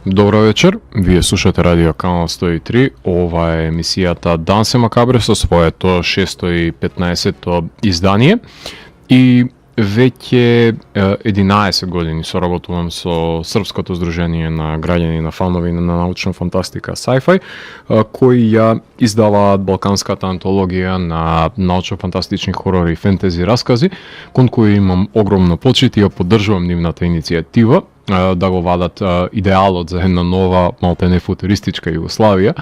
Добро вечер, вие слушате Радио Канал 103, ова е емисијата Дансе Макабре со своето 615-то издание и веќе 11 години соработувам со Српското здружение на граѓани на фанови на научна фантастика Sci-Fi, кои ја издаваат балканската антологија на научно-фантастични хорори и фентези раскази, кон кои имам огромно почит и ја поддржувам нивната иницијатива да го вадат идеалот за една нова, малте футуристичка Југославија,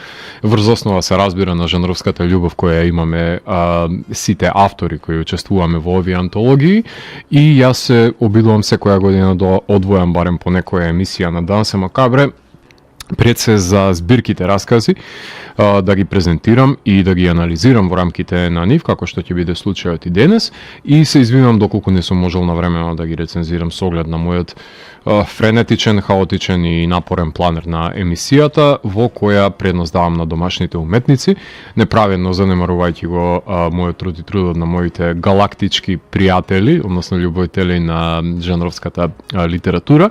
врз основа се разбира на жанровската љубов која имаме сите автори кои учествуваме во овие антологии, и јас се обидувам секоја година да одвојам барем по некоја емисија на Дансе Макабре пред се за збирките раскази, да ги презентирам и да ги анализирам во рамките на нив, како што ќе биде случајот и денес, и се извинувам доколку не сум можел навремено да ги рецензирам со оглед на мојот френетичен, хаотичен и напорен планер на емисијата, во која предност давам на домашните уметници, неправедно занемарувајќи го мојот труд и трудот на моите галактички пријатели, односно љубовители на жанровската литература,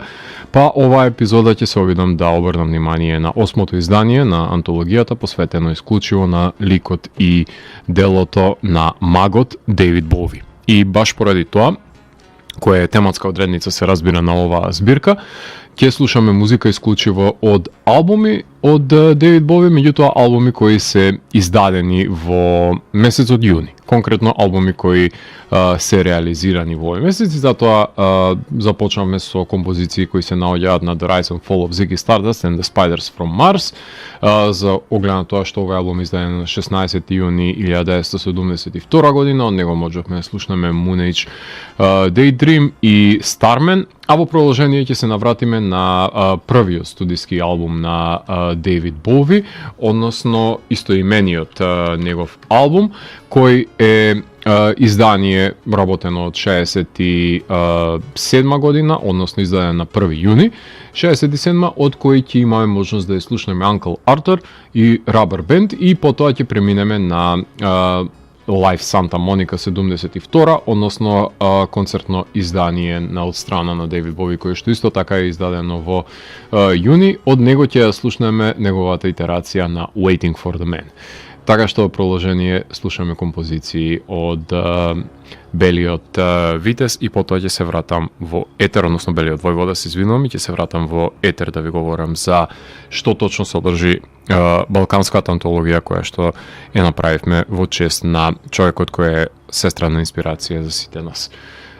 па оваа епизода ќе се обидам да обрнам внимание на 8-то издание на антологијата, посветено исклучиво на ликот и делото на магот Дејвид Бови. И баш поради тоа, која е тематска одредница се разбира на оваа збирка, ќе слушаме музика исклучиво од албуми од Дејвид Бови, меѓутоа албуми кои се издадени во месецот јуни. Конкретно албуми кои се реализирани во овој месец, и затоа започнавме со композиции кои се наоѓаат на The Rise and Fall of Ziggy Stardust and the Spiders from Mars, за оглед на тоа што овој албум издаден на 16 јуни 1972 година, од него можевме да слушнеме Moon Age, Daydream и Starman, а во продолжение ќе се навратиме на првиот студиски албум на Дејвид Бови, односно истоимениот негов албум, кој е издание работено од 67 година, односно издаден на 1 јуни 67, од кој ќе имаме можност да ја слушнеме Uncle Arthur и Rubber Band, и потоа ќе преминеме на Live Santa Monica 72, односно концертно издание од страна на Дејвид Бови, кој што исто така е издадено во јуни. Од него ќе ја слушнеме неговата итерација на Waiting for the Man. Така што во продолжение слушаме композиции од Белиот Витес, и потоа ќе се вратам во етер, односно Белиот Војвода, се извинувам, и ќе се вратам во етер да ви говорам за што точно содржи балканската антологија која што ја направивме во чест на човекот кој е сестрана инспирација за сите нас.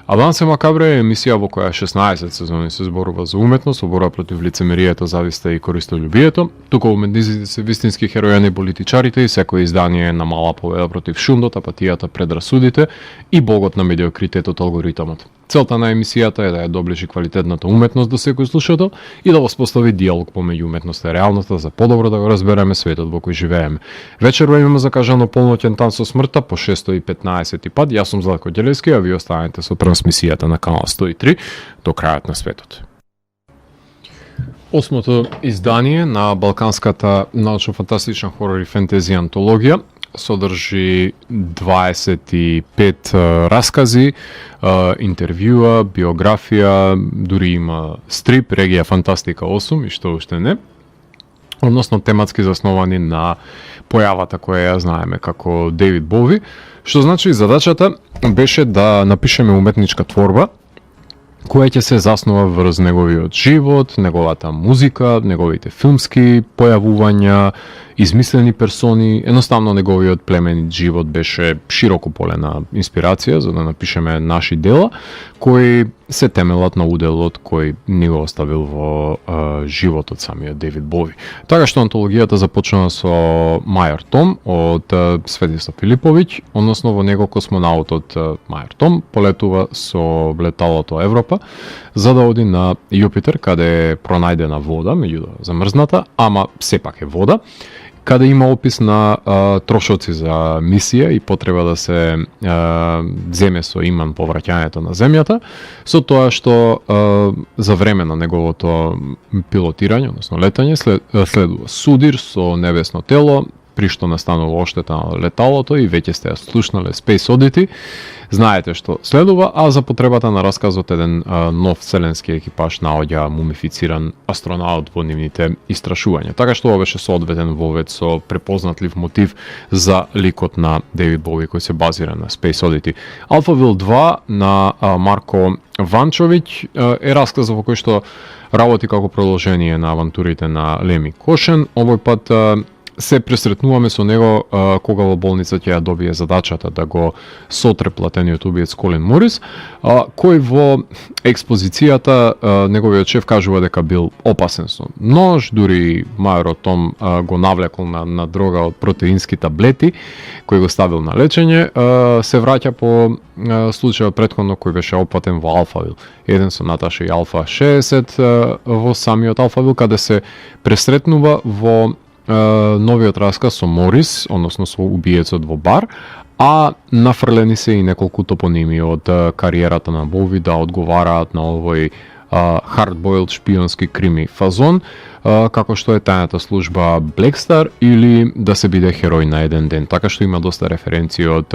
А Дансе Макабре е емисија во која 16 сезони се зборува за уметност, борба против лицемерието, зависта и користолюбието. Тука уметниците се вистински херојани политичарите и секој издание е на мала победа против шундот, апатијата, предрасудите и богот на медиокритетот, алгоритамот. Целта на емисијата е да ја доближи квалитетната уметност до секој слушател и да воспостави диалог помеѓу уметноста и реалноста за подобро да го разбереме светот во кој живееме. Вечерва имаме закажано полноќен тан со смртта по 615 пат. Јас сум Златко Ѓелевски, а ви останете со трансмисијата на Канал 103 до крајот на светот. 8-то издание на балканската научно-фантастична хорор и фентези антологија содржи 25 раскази, интервјуа, биографија, дури има стрип, Регија Фантастика 8 и што уште не. Односно тематски засновани на појавата која ја знаеме како Дејвид Бови, што значи задачата беше да напишеме уметничка творба која ќе се заснова врз неговиот живот, неговата музика, неговите филмски појавувања, измислени персони. Едноставно неговиот племенит живот беше широко поле на инспирација за да напишеме наши дела кои се темелат на уделот кој ни го оставил во животот самиот Дејвид Бови. Така што антологијата започна со Мајар Том од Светислав Филиповиќ, односно во него космонаутот Мајар Том полетува со леталото Европа за да оди на Јупитер, каде е пронајдена вода, меѓутоа замрзната, ама сепак е вода, каде има опис на трошоци за мисија и потреба да се земе со иман повраќањето на земјата, со тоа што за време на неговото пилотирање, односно летање, следува судир со небесно тело, при што настанува оштета на леталото и веќе сте ја слушнале Space Oddity, знаете што следува, а за потребата на расказот еден нов вселенски екипаж наоѓа мумифициран астронаут во нивните истрашувања. Така што ова беше соодветен вовет со препознатлив мотив за ликот на Дейвид Боуи кој се базира на Space Oddity. Alphaville 2 на Марко Ванчовиќ е расказ во кој што работи како продолжение на авантурите на Леми Кошен. Овој пат се пресретнуваме со него кога во болница ќе ја добие задачата да го сотре платениот убиец Колин Морис, кој во експозицијата неговиот шеф кажува дека бил опасен со нож, дури мајорот Том го навлекол на дрога од протеински таблети кој го ставил на лечење, се враќа по случајот претходно кој беше опатен во Алфавил. Еден со Наташа и Алфа 60 во самиот Алфавил, каде се пресретнува во новиот расказ со Морис, односно со убиецот во бар, а нафрлени се и неколку топоними од кариерата на Боуи да одговараат на овој hard-boiled шпионски крими фазон, како што е тајната служба Black Star или да се биде херој на еден ден. Така што има доста референции од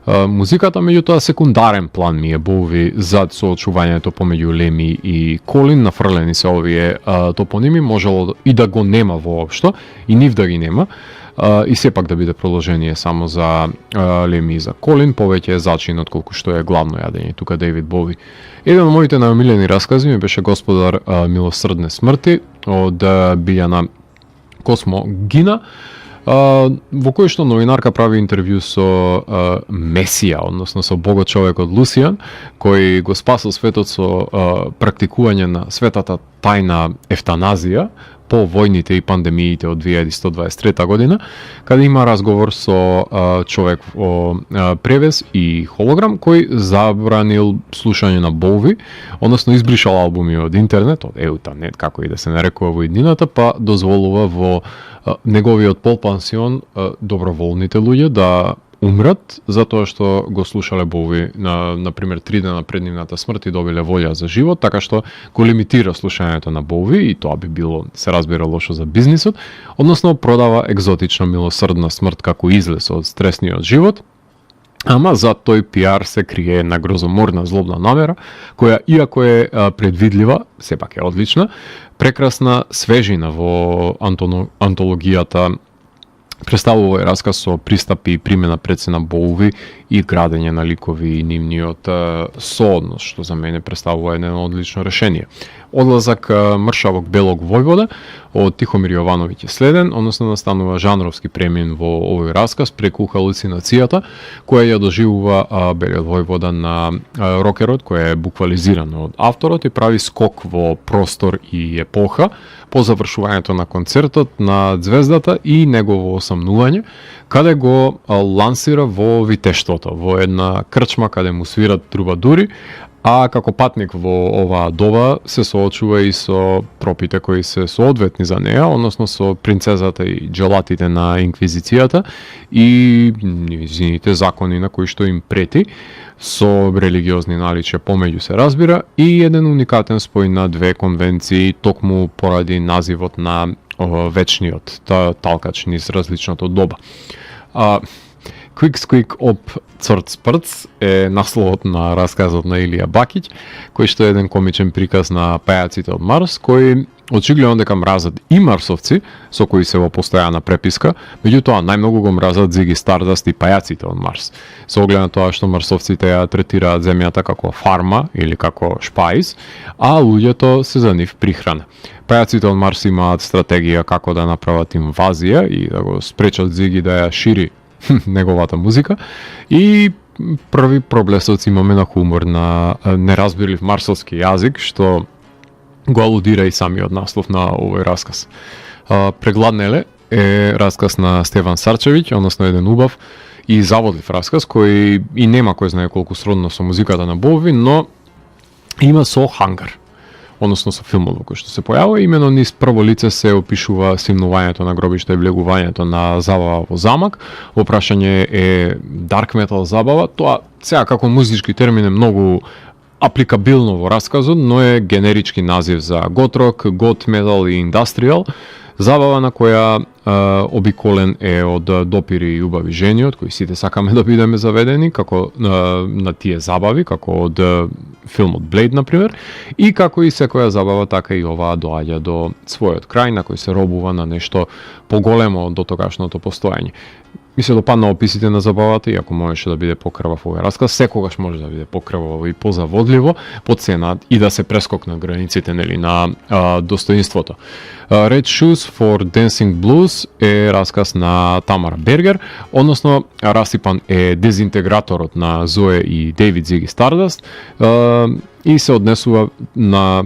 музиката, меѓутоа секундарен план ми е Боуи зад соочувањето помеѓу Леми и Колин, нафрлени се овие топоними, можело и да го нема воопшто, и нив да ги нема, и сепак да биде продолжение само за Леми и за Колин, повеќе е зачин отколку што е главно јадење, тука Дейвид Боуи. Еден од моите најомилени раскази ми беше Господар милосрдне смрти од Билјана Космо Гина, во кој што новинарка прави интервју со Месија, односно со богот човекот Лусијан, кој го спасил светот со практикување на светата тајна ефтаназија по војните и пандемиите од 2123 година, каде има разговор со човек во превез и холограм кој забранил слушање на Боуи, односно избришал албуми од интернет, од Еутанет, како и да се нарекува во иднината, па дозволува во неговиот полпансион доброволните луѓе да умрат затоа што го слушале Боуи на пример 3 дена пред нивната смрт и добиле волја за живот, така што го лимитира слушањето на Боуи и тоа би било, се разбира, лошо за бизнисот, односно продава екзотична милосрдна смрт како излез од стресниот живот. Ама за тој пиар се крие една грозоморна злобна намера, која иако е предвидлива, сепак е одлична, прекрасна свежина во антологијата представува овој расказ со пристапи и примена пред се на Боуи и градење на ликови и нивниот сооднос, што за мене представува едно одлично решение. Одлазак мршавог белог војвода од Тихомир Јовановиќ е следен, односно настанува жанровски премин во овој расказ преку халуцинацијата која ја доживува белиот војвода на рокерот, која е буквализирана од авторот и прави скок во простор и епоха по завршувањето на концертот на Звездата и негово осамнување, каде го лансира во витештвото, во една крчма каде му свират трубадури, а како патник во оваа доба се соочува и со тропите кои се соодветни за неа, односно со принцезата и джелатите на инквизицијата и нивните закони на кои што им прети, со религиозни наличја помеѓу се разбира, и еден уникатен спој на две конвенции токму поради називот на вечниот талкач низ различното доба. Quick Squeak Op Црц Прц е насловот на расказот на Илија Бакиќ, кој што е еден комичен приказ на пајаците од Марс, кои очигледно дека мразат и марсовци, со кои се во постојана преписка, меѓутоа најмногу го мразат Зиги Стардаст и пајаците од Марс. Со оглед на тоа што марсовците ја третираат земјата како фарма или како шпајс, а луѓето се за нив прихрана. Пајаците од Марс имаат стратегија како да направат инвазија и да го спречат Зиги да ја шири неговата музика, и први проблесоци имаме на хумор на неразбирлив марсовски јазик, што го алудира и самиот наслов на овој расказ. Прегладнеле е расказ на Стеван Сарчевиќ, односно еден убав и заводлив расказ, кој и нема кој знае колку сродно со музиката на Боуи, но има со Хангар, односно со филмот во кој што се појавува. Именно низ прво лице се опишува симнувањето на гробишта и влегувањето на забава во замак. Во прашање е дарк метал забава. Тоа сега како музички термин е многу апликабилно во расказот, но е генерички назив за готрок, гот метал и индастријал. Забава на која обиколен е од допири и убави жени, од кои сите сакаме да бидеме заведени, како на тие забави, како од филмот Blade, например, и како и секоја забава, така и оваа доаѓа до својот крај, на кој се робува на нешто поголемо од дотогашното постоење. Ми се допадна описите на забавата, иако можеше да биде покрвав овој расказ, секогаш може да биде покрваво и позаводливо, по цена и да се прескокна границите, нели, на достоинството. Red Shoes for Dancing Blues е расказ на Тамара Бергер, односно расипан е дезинтеграторот на Зое и Дейвид Зиги Стардаст и се однесува на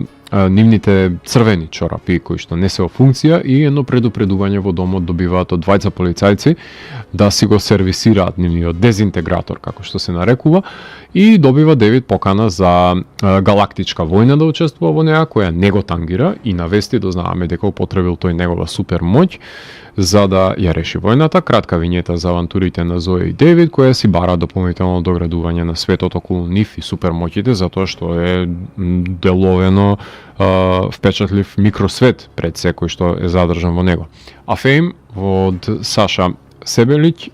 нивните црвени чорапи кои што не се во функција и едно предупредување во домот добиваат од двајца полицајци да си го сервисираат нивниот дезинтегратор, како што се нарекува, и добива Девид покана за галактичка војна да учествува во неа, која не го тангира и навести дознаваме дека употребил тој негова супер моќ за да ја реши војната. Кратка вињета за авантурите на Зоја и Девид, која си бара дополнително доградување на светот околу нив и супермоќите, затоа што е деловено впечатлив микросвет пред секој што е задржан во него. А Fame од Саша Шебелиќ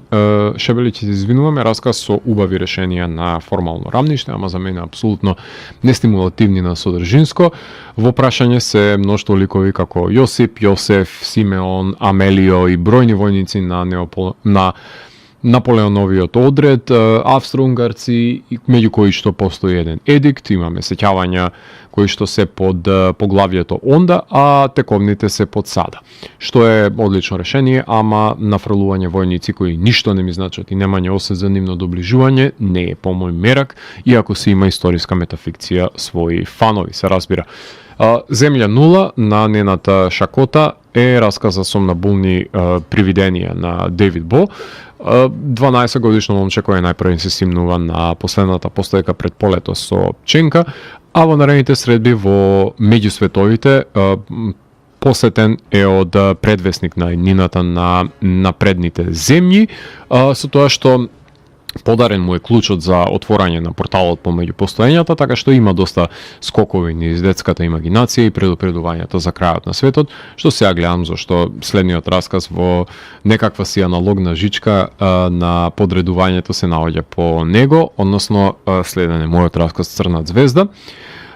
се извинуваме, расказ со убави решенија на формално рамниште, ама за мене апсолутно нестимулативни на содржинско. Во прашање се мноштво ликови како Јосип, Јосеф, Симеон, Амелио и бројни војници на Наполеоновиот одред, австро-унгарци, меѓу кои што постои еден едикт, имаме сеќавања кои што се под поглавието онда, а тековните се под сада. Што е одлично решение, ама нафрлување војници кои ништо не ми значат и немање осет за нивно доближување не е по мој мерак, иако се има историска метафикција своји фанови, се разбира. Земја нула на Нената Шакота е расказ за сомнабулни привиденија на Дейвид Бо. 12 годишно момче кој најпрво се симнува на последната постојка пред полето со Ченка, а во наредните средби во меѓусветовите посетен е од предвесник на еднината на напредните земји, со тоа што подарен му е клучот за отворање на порталот помеѓу постоењата, така што има доста скокови низ детската имагинација и предупредувањата за крајот на светот, што сега гледам зашто следниот расказ во некаква си аналогна жичка на подредувањето се наоѓа по него, односно следен е мојот расказ Црна звезда.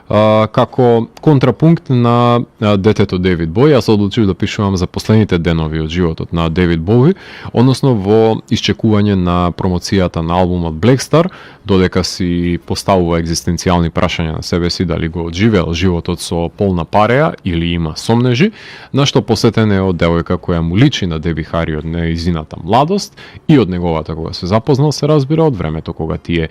Како контрапункт на детето Дейвид Бој, јас одлучив да пишувам за последните денови од животот на Дейвид Бој, односно во исчекување на промоцијата на албумот Black Star, додека си поставува екзистенцијални прашања на себе си дали го одживеел животот со полна пареја или има сомнежи, на што посетен е од девојка која му личи на Деби Хари од неизината младост и од неговата кога се запознал, се разбира, од времето кога тие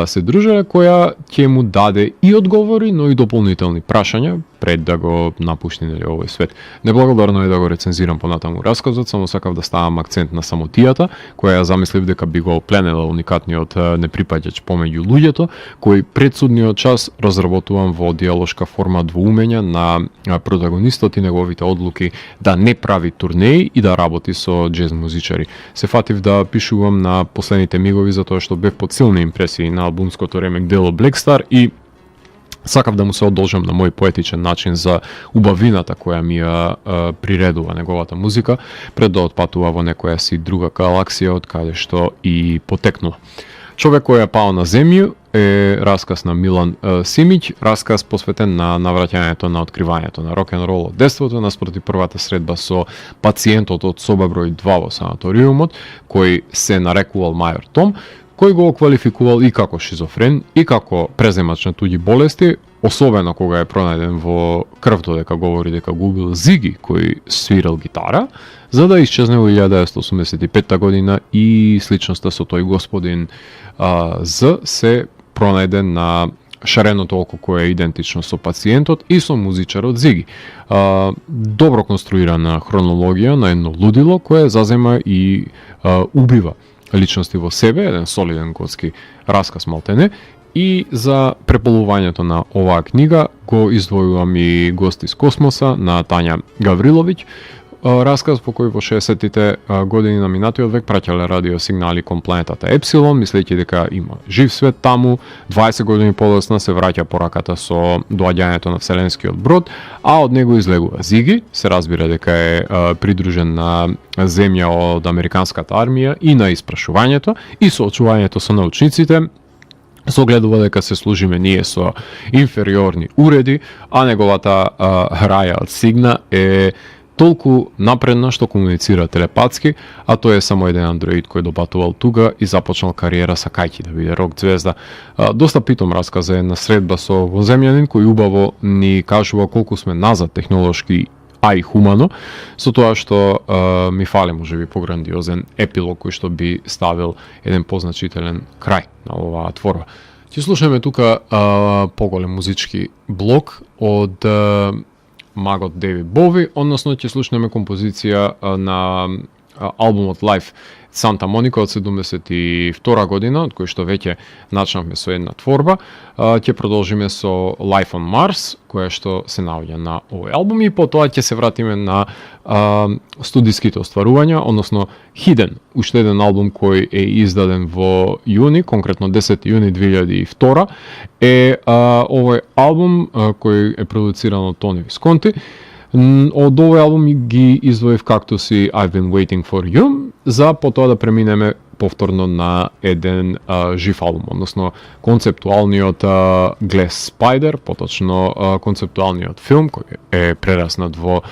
се дружеле, која ќе му даде и одговори, но и дополнителни прашања пред да го напушти овој свет. Неблагодарно е да го рецензирам понатаму расказот, само сакав да ставам акцент на самотијата, која ја замислив дека би го пленела уникатниот неприпаѓач помеѓу луѓето, кој пред судниот час разработувам во диалошка форма двоумења на протагонистот и неговите одлуки да не прави турнеи и да работи со џез музичари. Се фатив да пишувам на последните мигови затоа што бев под силни импресии на албумското ремек дело Black Star и сакав да му се одолжам на мој поетичен начин за убавината која ми ја приредува неговата музика, пред да отпатува во некоја си друга галаксија од каде што и потекнува. Човек кој е пао на земја е расказ на Милан Симиќ, расказ посветен на навраќањето на откривањето на рок-н-рол од детството, наспроти првата средба со пациентот од соба број 2 во санаториумот, кој се нарекувал Мајор Том, кој го квалификувал и како шизофрен, и како преземач на туѓи болести, особено кога е пронајден во крв, додека говори дека го убил Зиги, кој свирал гитара, за да исчезне во 1985 година и сличноста со тој господин З се пронајден на шареното око кое е идентично со пациентот и со музичарот Зиги. Добро конструирана хронологија на едно лудило кое зазема и убива личности во себе, еден солиден готски расказ малтене, и за преполувањето на оваа книга го издвојувам и Гост из космоса на Тања Гавриловиќ, расказ по кој во 60-тите години на минатиот век праќале радиосигнали кон планетата Епсилон, мислејќи дека има жив свет таму. 20 години подоцна се враќа пораката со доаѓањето на вселенскиот брод, а од него излегува Зиги, се разбира дека е придружен на земја од американската армија и на испрашувањето и соочувањето со научниците. Согледува дека се служиме ние со инфериорни уреди, а неговата раја од Сигна е толку напредна што комуницира телепатски, а тој е само еден андроид кој добатувал туга и започнал кариера сакајќи да биде рок ѕвезда. Доста питом расказ е една средба со воземјанин кој убаво ни кажува колку сме назад технолошки, а и хумано, со тоа што ми фали можеби пограндиозен епилог кој што би ставил еден позначителен крај на оваа творба. Ќе слушаме тука поголем музички блок од магот Дейвид Бови, односно ќе слушнеме композиција на албумот Live Санта Моника од 72 година, од кој што веќе начнавме со една творба. Ќе продолжиме со Life on Mars, која што се наоѓа на овој албум, и потоа ќе се вратиме на студиските остварувања, односно Hidden, уште еден албум кој е издаден во јуни, конкретно 10 јуни 2002, е овој албум кој е продуциран од Тони Висконти. Од овој албум ги издвоив Cactus I've Been Waiting For You, за потоа да преминеме повторно на еден жив албум, односно концептуалниот Glass Spider, поточно концептуалниот филм кој е прераснат во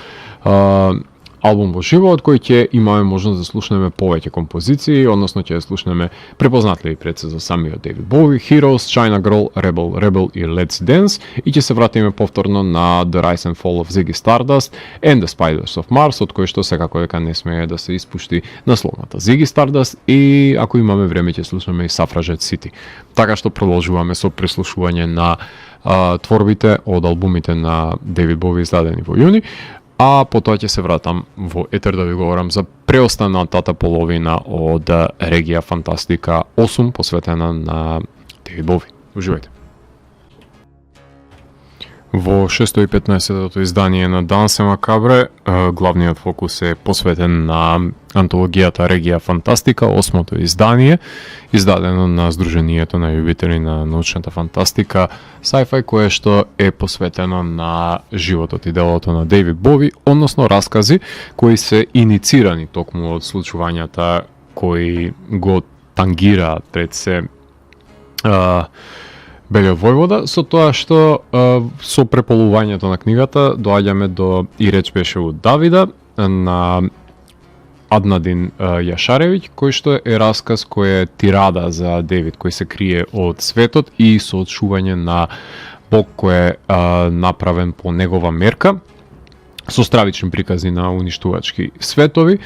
албум во живо, од кој ќе имаме можност да слушнеме повеќе композиции, односно ќе слушнеме препознатливи пред се за самиот Дейвид Бови, Heroes, China Girl, Rebel и Let's Dance, и ќе се вратиме повторно на The Rise and Fall of Ziggy Stardust and the Spiders of Mars, од кој што секако дека не смее да се испушти насловната Ziggy Stardust, и ако имаме време ќе слушнеме и Suffragette City. Така што продолжуваме со преслушување на творбите од албумите на Дейвид Бови издадени во јуни, а потоа ќе се вратам во етер да ви говорам за преостанатата половина од Регија Фантастика 8, посветена на Дейвид Бови. Уживајте. Во 615-тото издание на Дансе Макабре, главниот фокус е посветен на антологијата Регија Фантастика, 8-то издание, издадено на Сдруженијето на љубители на научната фантастика, sci-fi, кое што е посветено на животот и делото на Дейвид Бови, односно раскази кои се иницирани токму од случувањата кои го тангираат пред се Белиот војвода, со тоа што со преполувањето на книгата доаѓаме до И реч беше од Давида на Аднадин Јашаревиќ, кој што е расказ кој е тирада за Девид, кој се крие од светот и соочување на Бог кој е направен по негова мерка, со стравични прикази на уништувачки светови.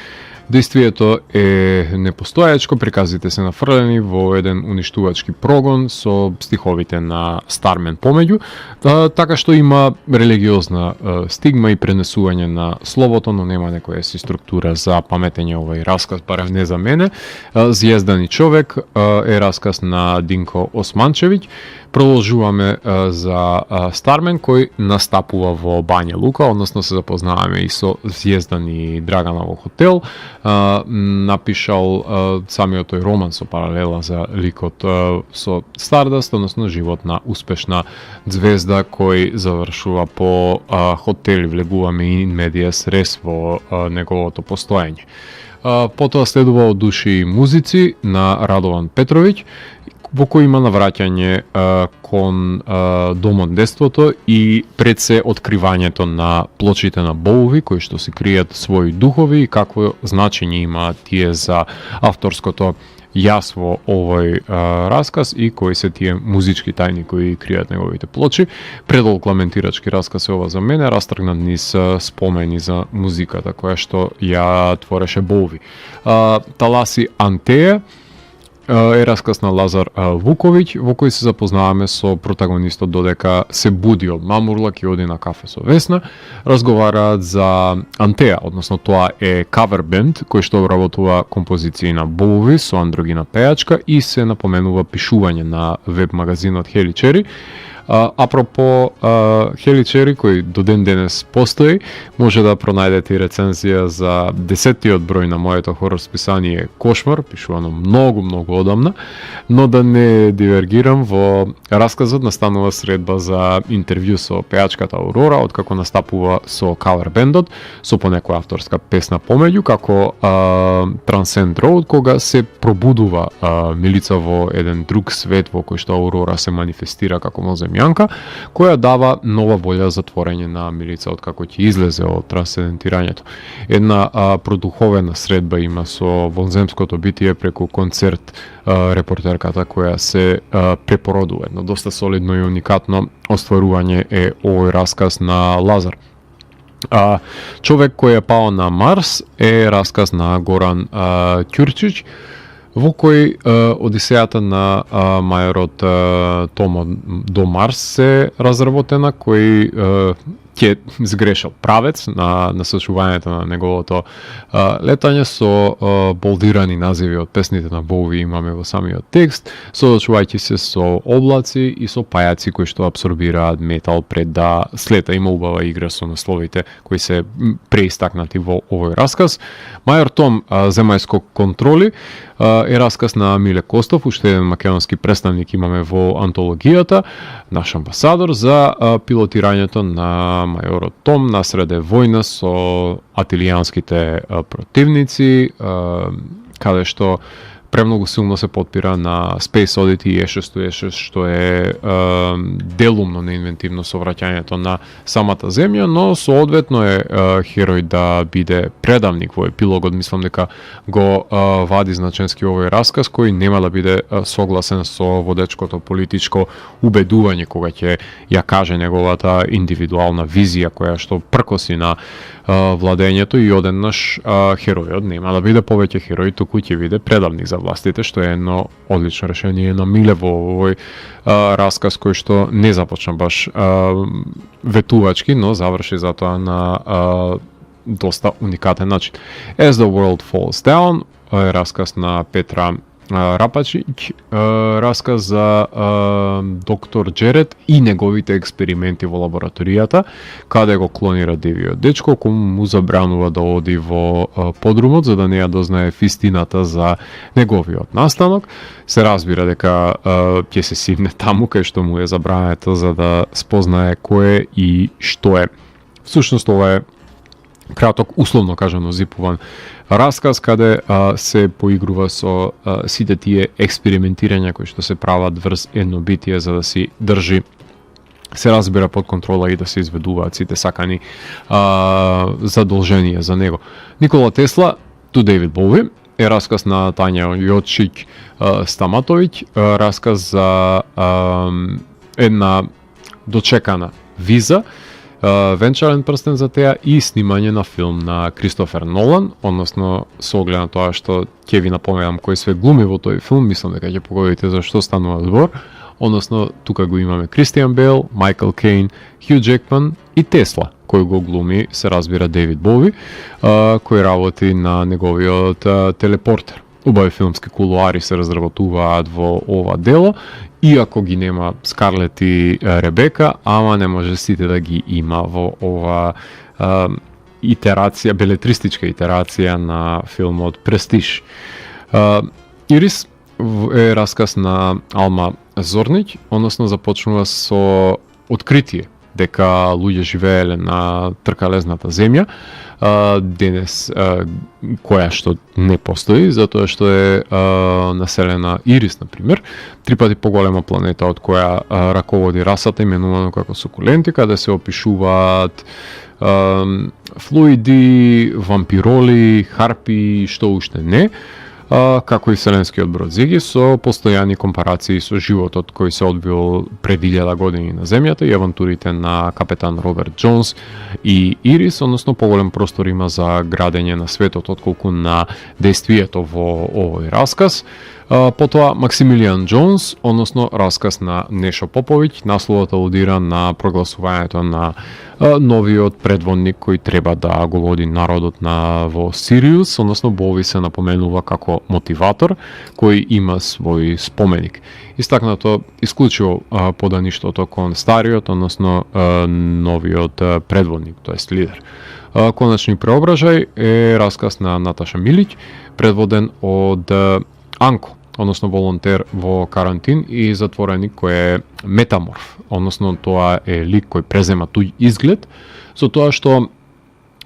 Действието е непостојачко, приказите се нафрлени во еден уништувачки прогон со стиховите на Стармен помеѓу, така што има религиозна стигма и пренесување на словото, но нема некоја си структура за паметење овој расказ, барем не за мене. Зјездани човек е расказ на Динко Османчевиќ. Продолжуваме за Стармен, кој настапува во Бања Лука, односно се запознаваме и со Зјездани Драгана во хотел. Напишал самиот тој роман со паралела за ликот со Стардаст, односно живот на успешна ѕвезда кој завршува по хотели, влегуваме in medias res во неговото постоење. Потоа следува Од души и музици на Радован Петровиќ, во кој има навраќање кон домот детството и пред се откривањето на плочите на Боуви, кои што се кријат своји духови и какво значење има тие за авторското јас во овој расказ и кои се тие музички тајни кои кријат неговите плочи. Предолг ламентирачки расказ е ова за мене, растргнат низ спомени за музиката која што ја твореше Боуви. Таласи Антеја е расказ на Лазар Вуковиќ, во кој се запознаваме со протагонистот додека се буди од мамурлак и оди на кафе со Весна. Разговараат за Антеја, односно тоа е кавер бенд кој што обработува композиции на Боуви со андрогина пејачка и се напоменува пишување на веб магазинот Хели Чери. Апропо Хеличери, кој до ден денес постои, може да пронајдете и рецензија за 10-тиот број на моето хорор списание Кошмар, пишувано многу одамна, но да не дивергирам, во расказот настанува средба за интервју со пејачката Аурора, откако настапува со кавер бендот, со понекоја авторска песна помеѓу, како Transcend Road, кога се пробудува Милица во еден друг свет во кој што Аурора се манифестира како моземјанка, која дава нова волја за творење на Милица откако ќе излезе од трансцендентирањето. Една продуховена средба има со вонземското битие преку концерт репортерката која се препородува. Едно доста солидно и уникатно остварување е овој расказ на Лазар. Човек кој е пао на Марс е расказ на Горан Ќурчич, во кој одисејата на мајорот Томо до Марс се разработена, кој ќе сгрешал правец на насочувањето на неговото летање со болдирани називи од песните на Боуи имаме во самиот текст, соочувајќи се со облаци и со пајаци кои што абсорбираат метал пред да слета. Има убава игра со насловите кои се преистакнати во овој расказ. Мајор Том земјско контроли е расказ на Миле Костов, уште еден македонски представник имаме во антологијата, наш амбасадор за пилотирањето на мајорот Том насреде војна со атилијанските противници, каде што премногу силно се потпира на Space Oddity и E626, што е делумно неинвентивно совраќањето на самата земја, но соодветно е херој да биде предавник во епилогот. Мислам дека го вади значенски овој расказ, кој нема да биде согласен со водечкото политичко убедување кога ќе ја каже неговата индивидуална визија која што пркоси на владењето и одеднаш херојот нема да биде повеќе херој, туку ќе биде предавник за властите, што е едно одлично решение на Миле во овој расказ кој што не започна баш ветувачки, но заврши затоа на доста уникатен начин. As the World Falls Down е расказ на Петра Рапачич, расказ за доктор Джеред и неговите експерименти во лабораторијата, каде го клонира девиот дечко, кој му забранува да оди во подрумот за да не ја дознае вистината за неговиот настанок. Се разбира дека ќе се сивне таму кај што му е забрането за да спознае кој е и што е. Всушност ова е краток, условно кажано, зипуван расказ каде се поигрува со сите тие експериментирања кои што се прават врз едно битие за да си држи, се разбира, под контрола и да се изведуваат сите сакани задолженија за него. Никола Тесла, To David Bowie е расказ на Тања Јочик Стаматовиќ, расказ за една дочекана виза, венчален прстен за теа и снимање на филм на Кристофер Нолан, односно со оглед на тоа што ќе ви напоменам кој све глуми во тој филм, мислам дека ќе погодите за што станува збор, односно тука го имаме Кристијан Бейл, Майкл Кейн, Хју Джекман и Тесла, кој го глуми, се разбира, Дейвид Боуи, кој работи на неговиот телепортер. Убави филмски кулуари се разработуваат во ова дело, иако ги нема Скарлет и Ребека, ама не може сите да ги има во ова итерација, белетристичка итерација на филмот Престиж. Ирис е расказ на Алма Зорниќ, односно започнува со откритие дека луѓе живееле на тркалезната земја, денес која што не постои, затоа што е населена Ирис, например, 3 пати поголема планета од која раководи расата именувано како сукуленти, каде се опишуваат флуиди, вампироли, харпи, што уште не, како и вселенскиот брод Зиги, со постојани компарации со животот кој се одвил пред 1000 години на Земјата и авантурите на капетан Роберт Джонс и Ирис, односно поголем простор има за градење на светот отколку на действието во овој расказ. Потоа Максимилијан Џонс, односно расказ на Нешо Поповиќ, насловот алудира на прогласувањето на новиот предводник кој треба да го води народот во Сириус, односно Бови се напоменува како мотиватор кој има свој споменик. Исклучиво подаништвото кон стариот, односно новиот предводник, тоест лидер. Коначни преображај е расказ на Наташа Милиќ, предводен од Анко, односно волонтер во карантин и затвореник кој е метаморф, односно тоа е лик кој презема туѓ изглед, со тоа што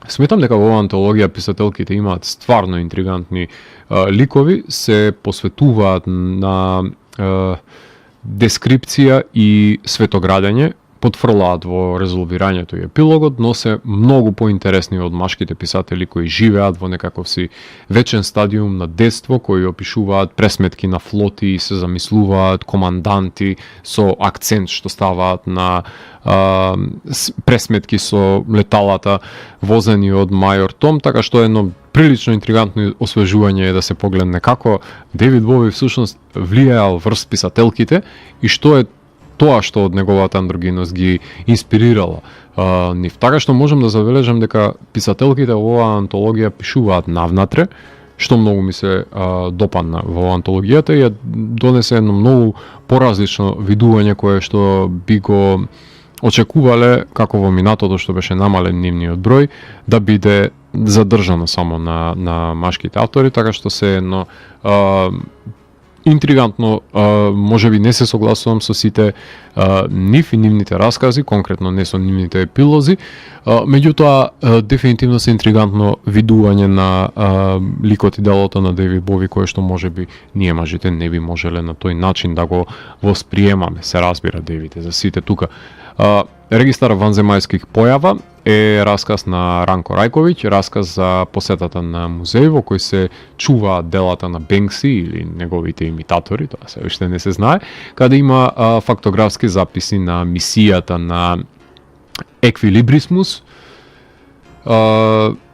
сметам дека во оваа антологија писателките имаат стварно интригантни ликови, се посветуваат на дескрипција и светоградење, потфрлаат во резолвирањето и епилогот, но се многу поинтересни од машките писатели кои живеат во некаков си вечен стадиум на детство, кои опишуваат пресметки на флоти и се замислуваат команданти со акцент што ставаат на пресметки со леталата возени од мајор Том, така што едно прилично интригантно освежување е да се погледне како Девид Бови всушност влијаел врз писателките и што е тоа што од неговата андрогиност ги инспирирала нив. Така што можам да забележам дека писателките во оваа антологија пишуваат навнатре, што многу ми се допадна во антологијата и ја донесе едно многу поразлично видување кое што би го очекувале како во минатото што беше намален нивниот број да биде задржано само на машките автори, така што се едно интригантно, можеби не се согласувам со сите нив и нивните раскази, конкретно не со нивните епилози, меѓутоа дефинитивно се интригантно видување на ликот и делото на Девид Бови, кое што можеби ние мажите не би можеле на тој начин да го восприемаме, се разбира Девид за сите тука. Регистар ванземајских појава е расказ на Ранко Рајковиќ, расказ за посетата на музеј во кој се чуваат делата на Бенкси или неговите имитатори, тоа се уште не се знае, каде има фактографски записи на мисијата на Еквилибрисмус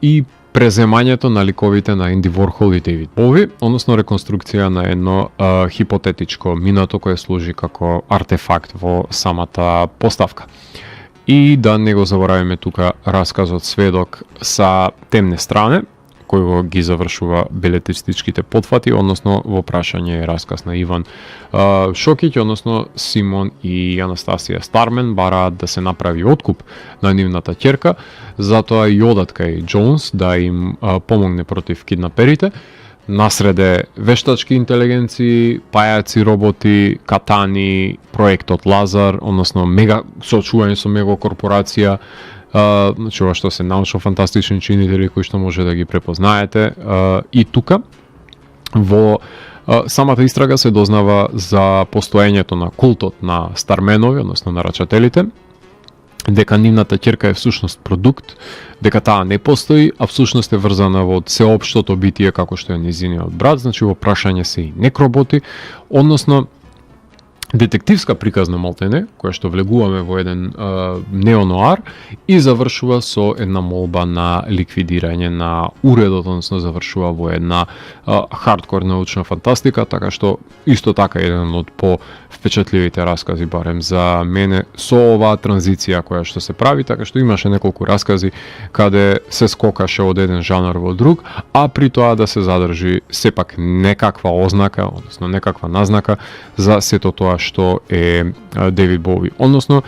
и преземањето на ликовите на Енди Ворхол и Девид Бови, односно реконструкција на едно хипотетичко минато кое служи како артефакт во самата поставка. И да не го заборавиме тука расказот Сведок са темне стране, кој го ги завршува белетристичките потфати, односно во прашање е расказ на Иван Шокиќ, односно Симон и Анастасија Стармен бараат да се направи откуп на нивната ќерка, затоа и одат кај Џонс да им помогне против киднаперите. Насреде вештачки интелигенции, пајаци роботи, катани, проектот Лазар, односно мега соочување со мегакорпорација, значи ова што се научно-фантастични чинители кои што може да ги препознаете. И тука во самата истрага се дознава за постоењето на култот на Старменови, односно на рачателите, дека нивната ќерка е всушност продукт, дека таа не постои, а всушност е врзана во сеопштото битие како што е незиниот брат, значи во прашање се и некроботи, односно детективска приказна малтене, која што влегуваме во еден неонуар и завршува со една молба на ликвидирање на уредот, односно завршува во една хардкор научна фантастика, така што исто така еден од по-впечатливите раскази барем за мене со оваа транзиција која што се прави, така што имаше неколку раскази каде се скокаше од еден жанр во друг, а при тоа да се задржи сепак некаква ознака, односно некаква назнака за сето тоа што е Девид Бови. Односно,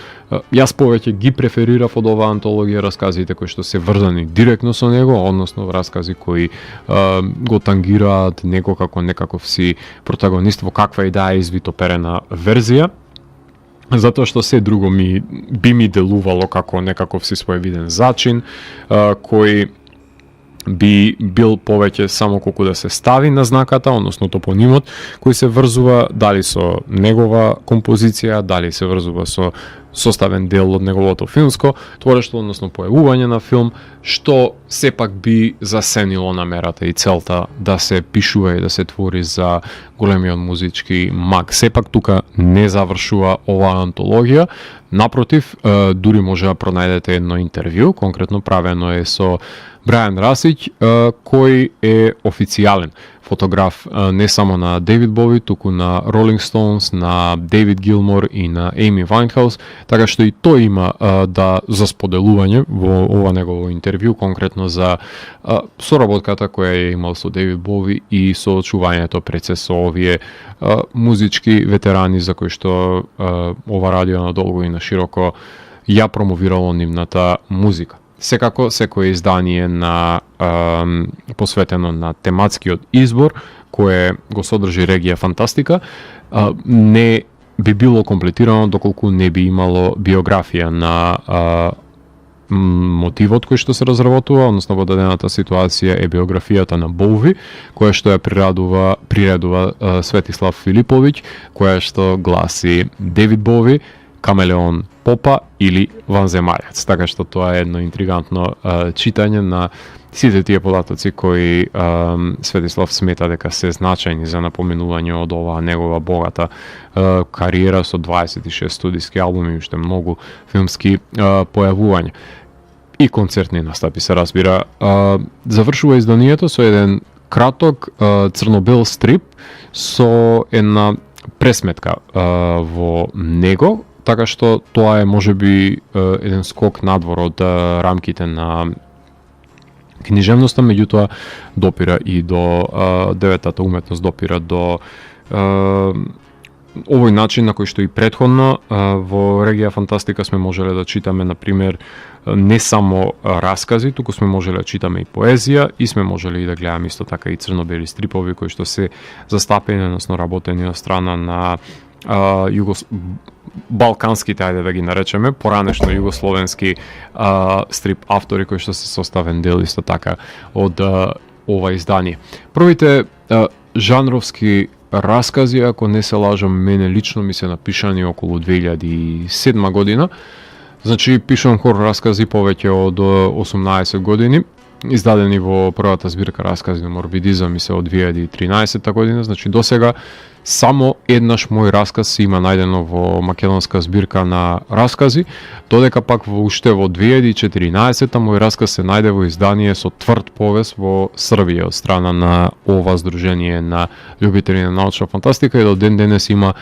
јас повеќе ги преферирав од оваа антологија расказите кои што се врзани директно со него, односно раскази кои го тангираат него како некаков си протагонист во каква и да е извитоперена верзија, затоа што се друго би ми делувало како некаков си своевиден зачин, кој би бил повеќе само колку да се стави на знаката, односно топонимот, кој се врзува дали со негова композиција, дали се врзува со составен дел од неговото филмско творештво, односно појавување на филм, што сепак би засенило намерата и целта да се пишува и да се твори за големиот музички маг. Сепак тука не завршува оваа антологија, напротив, дури може да пронајдете едно интервју, конкретно правено е со Брајан Расич, кој е официјален фотограф не само на Дейвид Бови, туку на Rolling Stones, на Дейвид Гилмор и на Amy Winehouse, така што и тој има да за споделување во ова негово интервју, конкретно за соработката која е имал со Дейвид Бови и соочувањето пред се со овие музички ветерани за кои што ова радио надолго и на широко ја промовирало нивната музика. Секако, секое издание на посветено на тематскиот избор, кое го содржи регија фантастика, не би било комплетирано доколку не би имало биографија на мотивот кој што се разработува, односно во дадената ситуација е биографијата на Боуви, која што ја приредува Светислав Филиповиќ, која што гласи Дейвид Бови, Камелеон Попа или Ванземајац. Така што тоа е едно интригантно читање на сите тие податоци кои Светислав смета дека се значајни за напоменување од оваа негова богата кариера со 26 студиски албуми и уште многу филмски појавувања. И концертни настапи, се разбира. Завршува изданието со еден краток црно-бел стрип со една пресметка во него, така што тоа е можеби еден скок надвор од рамките на книжевноста, меѓутоа допира и до деветата уметност, допира до овој начин на кој што и претходно во регија фантастика сме можеле да читаме, например, не само раскази, туку сме можеле да читаме и поезија и сме можеле и да гледаме исто така и црно-бели стрипови кои што се застапени, односно работени од страна на балканските, ајде да ги наречеме, поранешно југословенски стрип автори кои што се составен дел исто така од ова издание. Првите жанровски раскази, ако не се лажам, мене лично ми се напишани околу 2007 година. Значи, пишувам хор раскази повеќе од 18 години, издадени во првата збирка раскази на Морбидизам и се од 2013 година. Значи, досега само еднаш мој расказ се има најдено во македонска збирка на раскази, додека пак уште во 2014 мој расказ се најде во издание со тврд повест во Србија од страна на ова здружение на љубители на научна фантастика и до ден денес има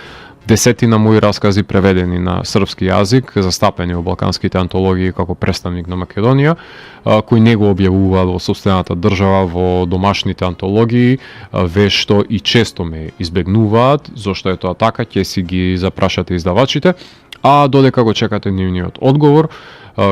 десетина мои раскази преведени на српски јазик, застапени во балканските антологии како представник на Македонија, кои не го објавуваат во сопствената држава во домашните антологии, вешто и често ме избегнуваат. Зошто е тоа така, ќе си ги запрашате издавачите, а додека го чекате нивниот одговор,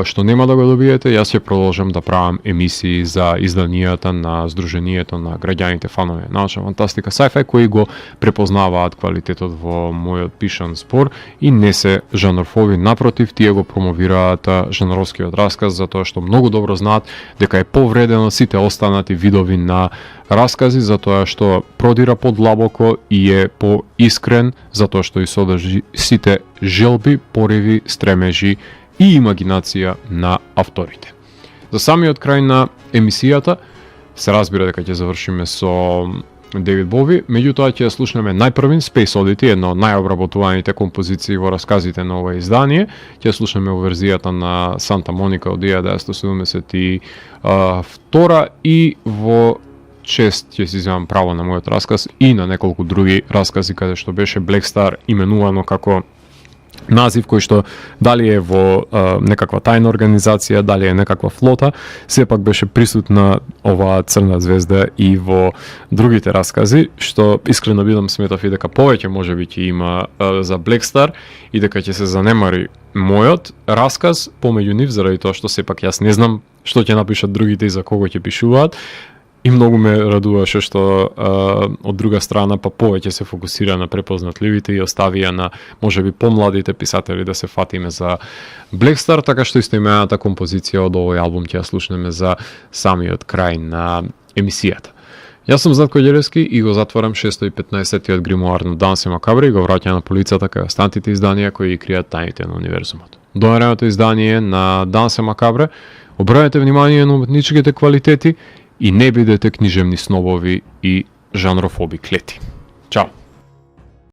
што нема да го добиете, јас ќе продолжам да правам емисии за изданијата на Сдруженијето на граѓаните фанови на научна фантастика sci-fi, кои го препознаваат квалитетот во мојот пишан збор и не се жанрофоби, напротив, тие го промовираат жанровскиот расказ, затоа што многу добро знаат дека е повредено сите останати видови на раскази, затоа што продира подлабоко и е поискрен, затоа што и содржи сите желби, пориви, стремежи и имагинација на авторите. За самиот крај на емисијата се разбира дека ќе завршиме со Дейвид Бови, меѓутоа ќе слушнеме најпрвин Space Oddity, една од најобработуваните композиции во расказите на ова издание. Ќе слушнеме во верзијата на Санта Моника од 1972 и во чест ќе си земам право на мојот расказ и на неколку други раскази каде што беше Black Star именувано како назив кој што дали е во некаква тајна организација, дали е некаква флота, сепак беше присутна оваа црна звезда и во другите раскази, што искрено бидам сметав и дека повеќе можеби ќе има за Black Star и дека ќе се занемари мојот расказ помеѓу нив, заради тоа што сепак јас не знам што ќе напишат другите и за кого ќе пишуваат. И многу ме радуваше што од друга страна па повеќе се фокусира на препознатливите и оставија на можеби помладите писатели да се фатиме за Black Star, така што исто имената композиција од овој албум ќе ја слушнеме за самиот крај на емисијата. Јас сум Зlatko Ѓеревски и го затварам 615-тиот гримуар на Дансе Макабре и го враќам на полицата кај останатите изданија кои ги кријат тајните на универзумот. До наредното издание на Дансе Макабре, обрнете внимание на уметничките квалитети и не бидете книжевни снобови и жанрофоби клети. Чао!